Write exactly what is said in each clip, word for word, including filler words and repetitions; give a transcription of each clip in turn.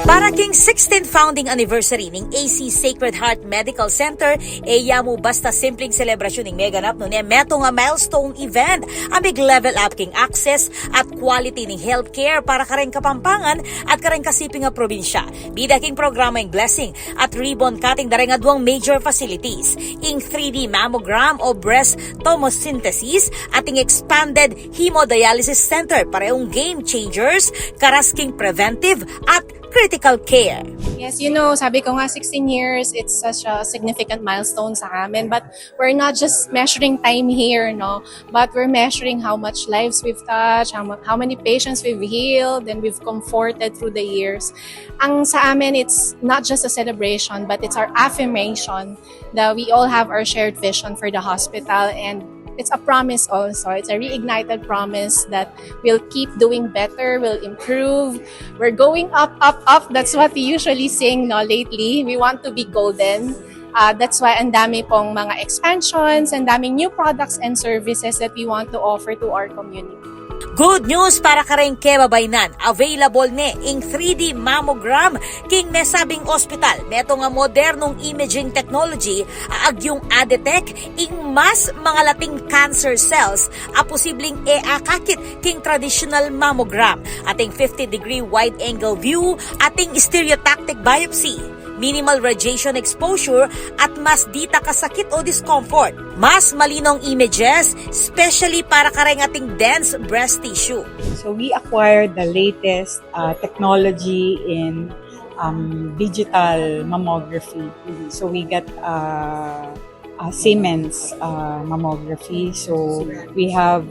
Para king sixteenth founding anniversary ning A C Sacred Heart Medical Center, e ya mu basta simpleng selebrasyun ing meganap, nune metung a milestone event a mig-level up king access at quality ning healthcare para kareng Kapampangan at kareng kasiping a probinsya. Bida king programa ing blessing at ribbon cutting da reng aduang major facilities, ing three D mammogram o breast tomosynthesis at ing expanded hemodialysis center, parehong game changers karas king preventive at critical care. Yes, you know, sabi ko nga, sixteen years, it's such a significant milestone sa amin. But we're not just measuring time here, no? But we're measuring how much lives we've touched, how, mu- how many patients we've healed and we've comforted through the years. Ang sa amin, it's not just a celebration, but it's our affirmation that we all have our shared vision for the hospital, and it's a promise also. It's a reignited promise that we'll keep doing better, we'll improve. We're going up, up, up. That's what we usually sing, no, lately. We want to be golden. Uh, that's why ang dami pong mga expansions, ang daming new products and services that we want to offer to our community. Good news para kareng kebabaynan, available ne ing three D mammogram king mesabing ospital. Metung a modernong imaging technology a agyung a-detect ing mas mangalating cancer cells a posibleng e akakit king traditional mammogram. Ating fifty degree wide angle view, ating stereotactic biopsy, minimal radiation exposure, at mas dita kasakit o discomfort. Mas malinong images, especially para kareng ating dense breast tissue. So we acquired the latest uh, technology in um, digital mammography. So we got uh, uh, Siemens uh, mammography. So we have,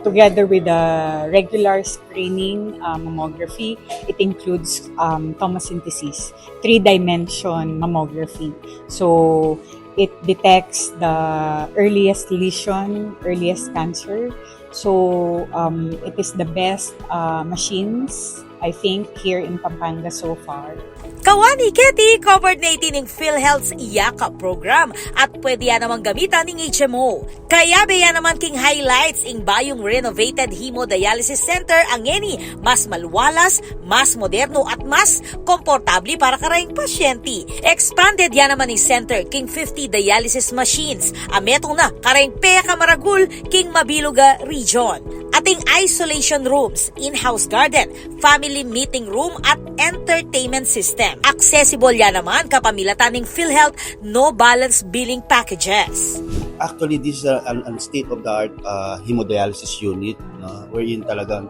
together with the regular screening uh, mammography, it includes um, tomosynthesis, three-dimension mammography. So it detects the earliest lesion, earliest cancer. So um, it is the best uh, machines, I think, here in Pampanga so far. Kawani keti, covered na iti ning PhilHealth's Yakap program at pwede ya namang gamitan ning H M O. Kayabe ya naman king highlights ing bayung renovated hemodialysis center a ngeni mas maluwalas, mas moderno at mas komportable para kareng pasyente. Expanded ya naman ing center king fifty dialysis machines a metung na kareng pekamaragul king mabilug a region. Ating isolation rooms, in-house garden, family meeting room at entertainment system. Accessible ya naman kapamilatan ning PhilHealth no balance billing packages. Actually, this is a, an, an state-of-the-art uh, hemodialysis unit, no? Wherein talagang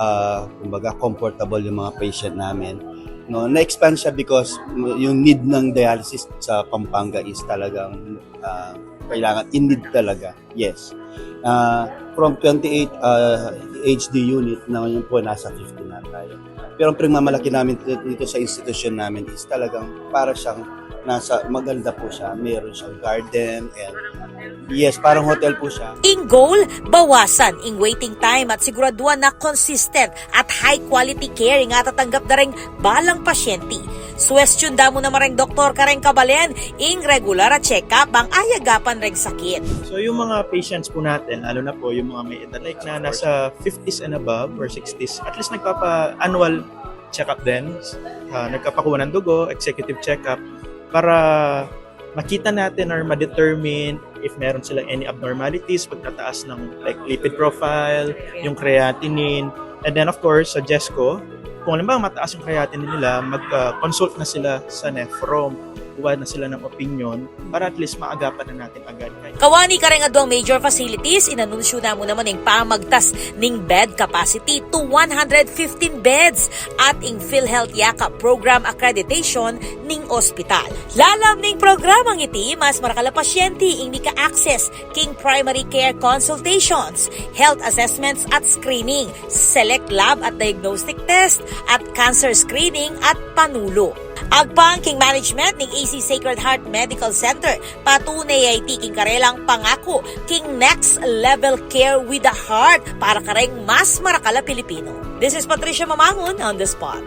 uh, kumbaga comfortable yung mga patient namin. No, na-expand siya because yung need ng dialysis sa Pampanga is talagang uh, kailangan, in need talaga. Yes. Uh, from twenty-eight uh, H D unit, na ngayon po nasa fifty na tayo. Pero ang pinagmamalaki namin dito sa institusyon namin is talagang para siyang nasa, maganda po siya. Meron siyang garden and yes, parang hotel po siya. Ing goal, bawasan ing waiting time at siguraduan na consistent at high quality care ing atatanggap da reng balang pasyente. Suwestyon da mu naman reng doktor kareng kabalen ing regular a check-up bang ayagapan reng sakit. So yung mga patients po natin, lalo na po yung mga may edad, like na nasa fifties and above or sixties, at least nagpapa-annual check-up din, uh, nagpapakuha ng dugo, executive check-up, para makita natin or ma-determine if meron silang any abnormalities, pagtataas ng like lipid profile, yung creatinine, and then of course, suggest ko, kung halimbawa mataas yung creatinine nila, mag-consult na sila sa nephrom, kuha na sila ng opinion para at least maagapan na natin agad. Kawani kareng aduang major facilities, inanunsyo na mu naman ing pamagtas ning bed capacity to one hundred fifteen beds at ing PhilHealth Yakap Program accreditation ning ospital. Lalam ning programang iti, mas marakal a pasyente ing mika-access king primary care consultations, health assessments at screening, select lab at diagnostic test, at cancer screening at panulu. Agpang king management ning A C Sacred Heart Medical Center, patunay ya iti king karelang pangaku king next level care with a heart para kareng mas marakal a Pilipino. This is Patricia Mamangun on the spot.